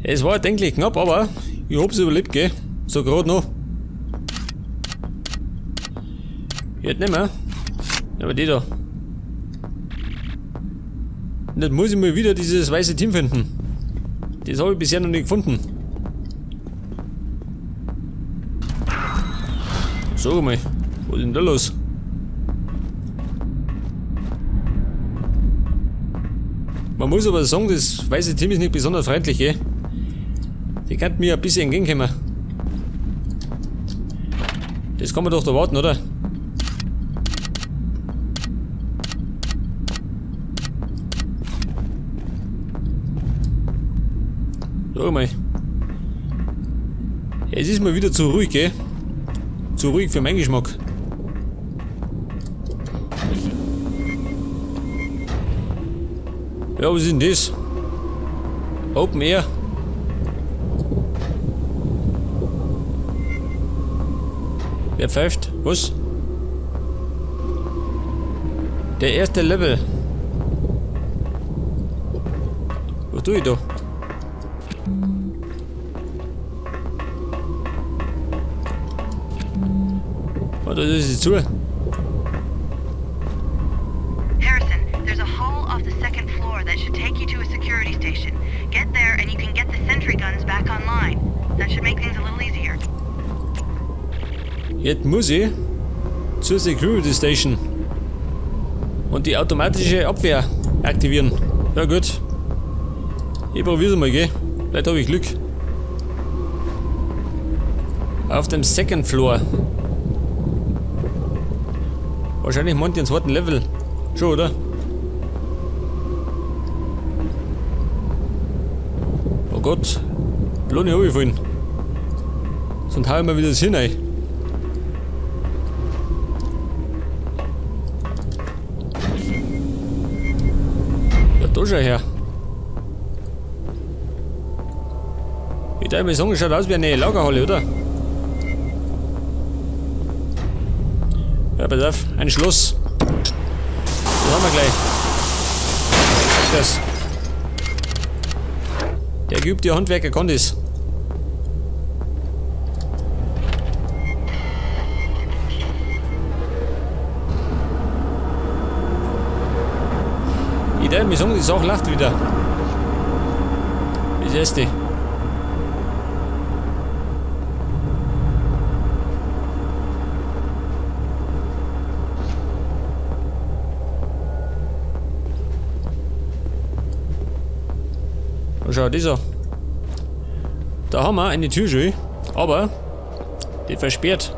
Es war denklich knapp, aber ich hab's überlebt, gell? So grad noch. Jetzt nicht mehr. Aber die da. Und jetzt muss ich mal wieder dieses weiße Team finden. Das habe ich bisher noch nicht gefunden. Sag mal, was ist denn da los? Man muss aber sagen, das weiße Team ist nicht besonders freundlich, gell? Die könnten mir ein bisschen entgegenkommen. Das kann man doch erwarten, oder? Sag mal. Es ist mal wieder zu ruhig, gell? Zu ruhig für meinen Geschmack. Ja, was ist denn das? Open Air. Wer pfeift? Was? Der erste Level. Was tue ich da? Oh, da ist sie zu. Harrison, there's a hall off the second floor that should take you to a security station. Get there and you can get the sentry guns back online. That should make things a little easier. Jetzt muss ich zur Security Station und die automatische Abwehr aktivieren. Ja gut. Ich probier's mal, gell? Vielleicht hab ich Glück. Auf dem Second Floor. Wahrscheinlich meint den zweiten Level. Schon, oder? Oh Gott. Blonde hab ich vorhin. Sonst hau ich mir wieder das Hirn rein. Ja, da schau her. Ich darf mir sagen, schaut aus wie eine Lagerhalle, oder? Ja, pass auf, ein Schloss. Das haben wir gleich. Das. Der geübte Handwerker kann das. Ich darf mir sagen, die Sache läuft wieder. Das erste. Schau, dieser. Da haben wir eine Tür schon, aber die versperrt.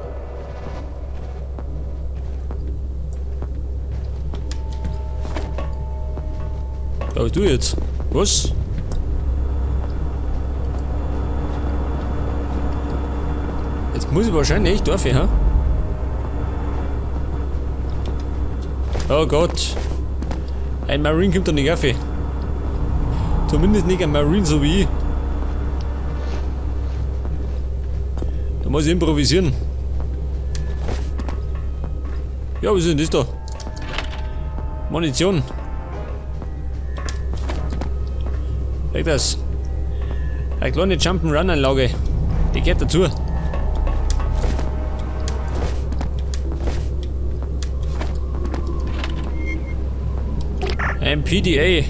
Was du jetzt? Was? Jetzt muss ich wahrscheinlich, darf ich, hä? Oh Gott. Ein Marine kommt da nicht auf. Zumindest nicht ein Marine so wie ich. Da muss ich improvisieren. Ja, was ist denn das da? Munition. Leg das. Eine kleine Jump'n'Run-Anlage. Die geht dazu. Ein PDA.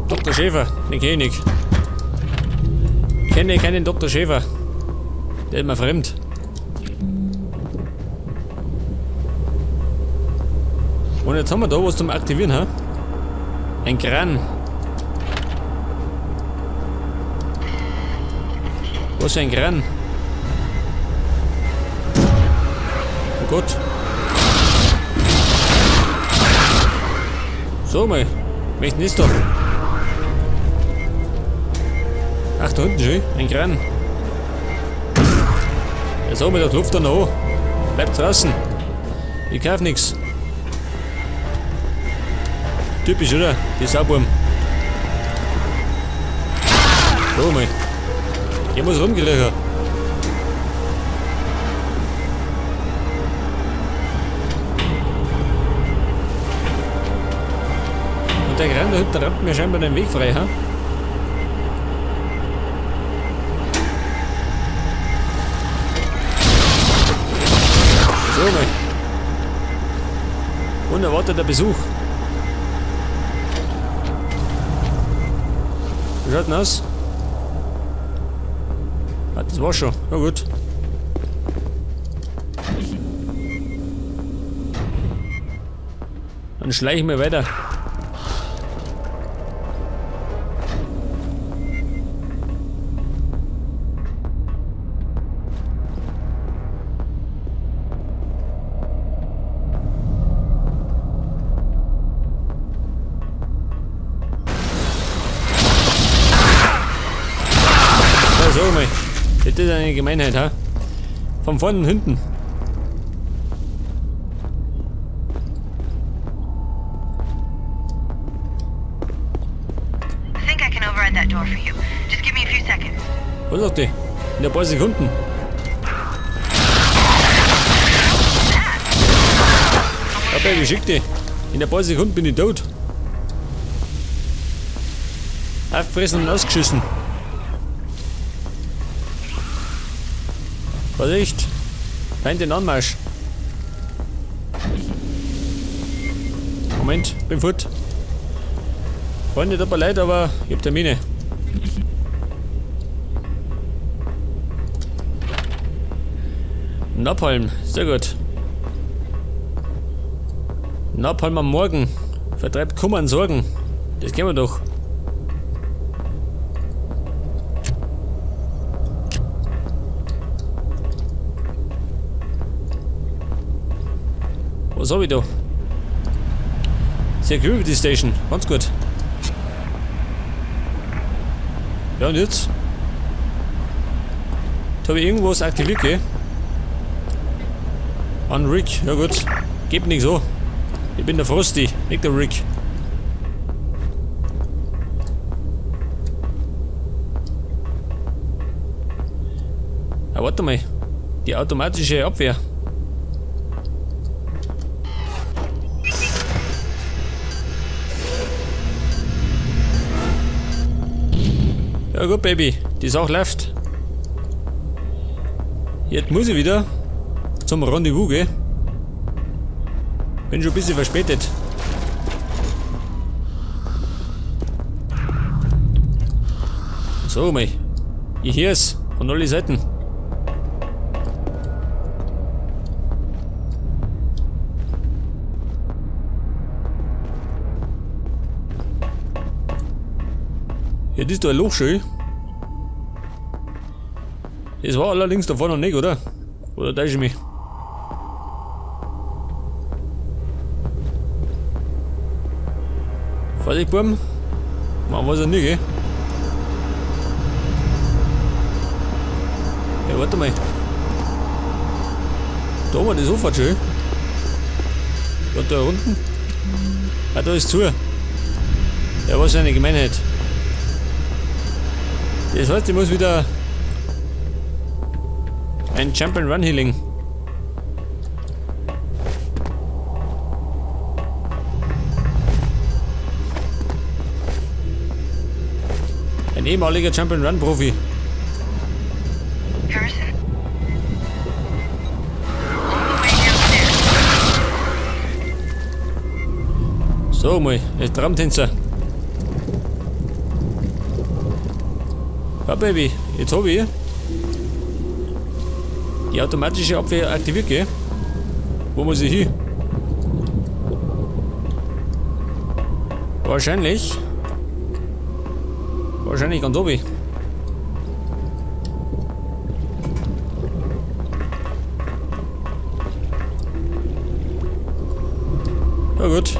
Doktor Schäfer, den kenn ich nicht. Kenne keinen Doktor Schäfer. Der ist mir fremd. Und jetzt haben wir da was zum Aktivieren, hä? Ein Kran. Was für ein Kran? Oh Gott. So mal. Möchten ist da. Ach, da unten schon. Ein Kran. Jetzt haben wir da Luft da noch an. Bleibt draußen. Ich kauf nix. Typisch, oder? Die Sauburm. So mal. Ich muss rumkriechen. Und der Kran da hinten rammt mir scheinbar den Weg frei, ha? So mal. Unerwarteter Besuch. Wie schaut denn aus? Ah, das war schon. Na gut. Dann schleichen wir weiter. Ja, sag mal. Das ist eine Gemeinheit, ha? Von vorne und hinten. I think I can override that door for you. Just give me a few seconds. Was sagt die? In ein paar Sekunden. Ja, Baby, schick die. In ein paar Sekunden bin ich tot. Auffressen und ausgeschissen. Vorsicht! Feind den Anmarsch. Moment, bin fort. Freunde, tut mir leid, aber ich hab Termine. Napalm, sehr gut. Napalm am Morgen. Vertreibt Kummer und Sorgen. Das kennen wir doch. Was hab ich da? Security Station, ganz gut. Ja, und jetzt? Da hab ich irgendwas aktiviert, gell? An Rick, ja gut. Geht nicht so. Ich bin der Frosty, nicht der Rick. Ah, warte mal. Die automatische Abwehr. Ja gut, Baby, die Sache läuft. Jetzt muss ich wieder zum Rendezvous gehen. Bin schon ein bisschen verspätet. So, mei. Ich hör's von allen Seiten. Ja, das ist doch ein Loch schön. Das war allerdings davor noch nicht, oder? Oder täusche ich mich? Vorsicht, Buben. Man weiß ja nie, gell? Ja, warte mal. Da war das sofort schön. Und da unten? Ah, da ist zu. Ja, was eine Gemeinheit. Das heißt, ich muss wieder ein Jump and Run Healing. Ein ehemaliger Jump and Run Profi. Harrison? All the way downstairs. So mal, der Traumtänzer. Ja, Baby, jetzt hab ich die automatische Abwehr aktiviert, gell? Wo muss ich hin? Wahrscheinlich. Wahrscheinlich ganz oben. Ja gut.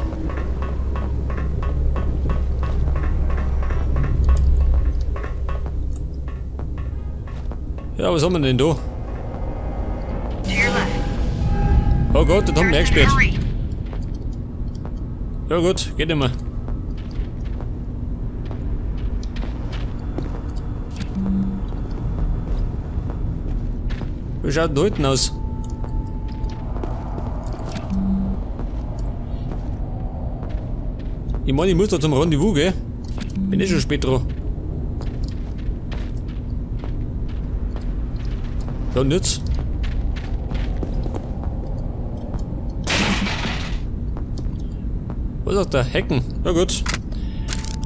Ja, was haben wir denn da? Oh Gott, das haben wir eingesperrt. Ja gut, geht nicht mehr. Wie schaut denn da hinten aus? Ich meine, ich muss da zum Rendezvous, gell? Bin eh schon spät dran. Ja, und jetzt? Was sagt der? Hacken. Na gut.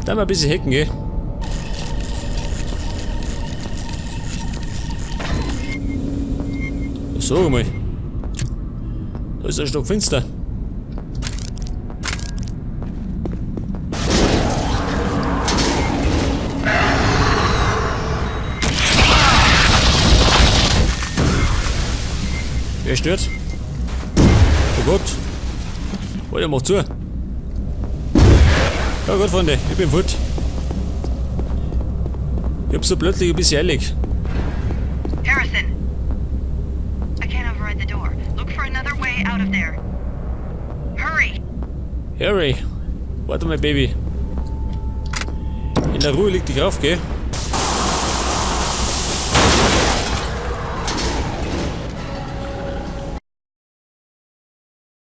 Dann mal ein bisschen hacken, gell? Sag mal. Da ist ein Stock finster. Wer stört? Oh Gott. Oh, der macht zu. Ja gut, Freunde, ich bin fort. Ich hab so plötzlich ein bisschen eilig. Harrison! I can't override the door. Look for another way out of there. Hurry! Harry, warte mal, Baby. In der Ruhe liegt die Kraft, gell?